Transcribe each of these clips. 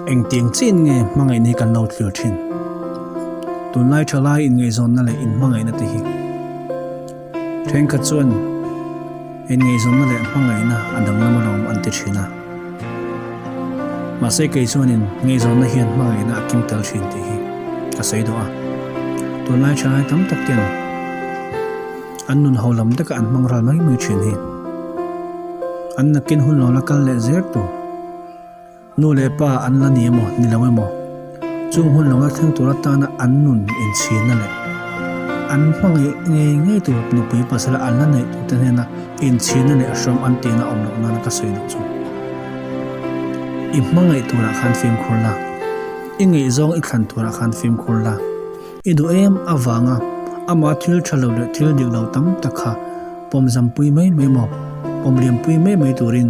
Engtiang chiin nge hmangaihna hi kan lo thlir thin? Tunlai thalai inngaihzawnna leh inhmangaihna te hi thenkhat chuan inngaihzawnna leh hmangaihna a danglam alawm an ti thin a. Mahse kei chuanin ngaihzawnna hian hmangaihna a kim tel thin tih hi ka sawi duh a. Tunlai thalai tam tak ten an nun ho lam taka an hmang ral mai mai thin hi an nakin hun lo la kal leh zel tur. Nu leh pa an la ni emaw, ni lo emaw, chung hun lo la thleng tur atana an nun inchhirna leh an hmangaih ngei ngei tur nupui pasala an la neih tur te hnena inchhirna leh hrawm an tihna awm loh nana ka sawi duh chu. I hmangaih turah khan fimkhur la, i ngaihzawng i thlan turah khan fimkhur la, i duh em avanga ama thil tha lo leh thil dik lo tam tak kha pawmzampui mai mai maw, pawmliampui mai mai turin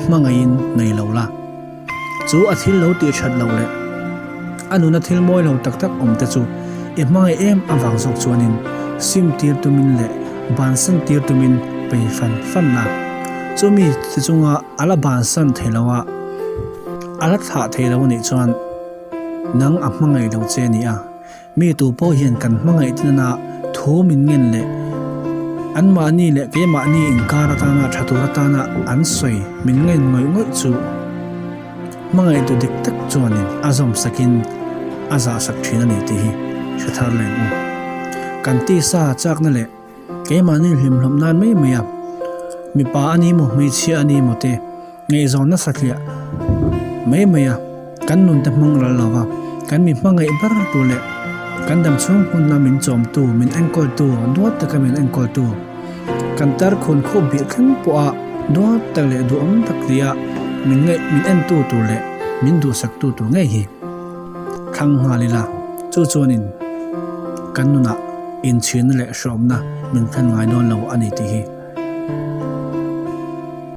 hmangaihin nei lo la. Chu a thil lo tih that loh leh a nuna thil mawi lo tak tak awm te chu i hmangaih em avang zawk chuanin sim tir tumin leh bansan tir tumin pei fan fan la. Chumi te chunga a la bansan thei lo a, a la thlah thei lo anih chuan nang a hmangaih lo che a ni a. Mi tu pawh hian kan hmangaih tlana thu min ngen leh anmahni leh keimahni inkar atana tha tur atana an sawi min ngen ngawih ngawih chu hmangaihtu dik tak chuanin a zawm sakin a zah sak thin a ni tih hi hre thar leng u. Kan tisa chakna leh keimahni hlimhlawm nan mai mai a mipa a ni maw hmeichhia a ni maw te Ngaihzawn nasa tliah mai mai a, kan nun te hmang ral lo va, kan mi hmangaih ber tur leh kan dam chhung hmunna min chawmtu, min enkawltu, duat taka min enkawltu, kan tar khun khup bih thleng pawha duat tak leh duhawm tak tia min ngaih min entu tur leh min duhsaktu tur ngei hi thlang nghal ila, chu chuanin kan nunah inchhirna leh hrawmna min thlen ngai dawn lo a ni tih hi.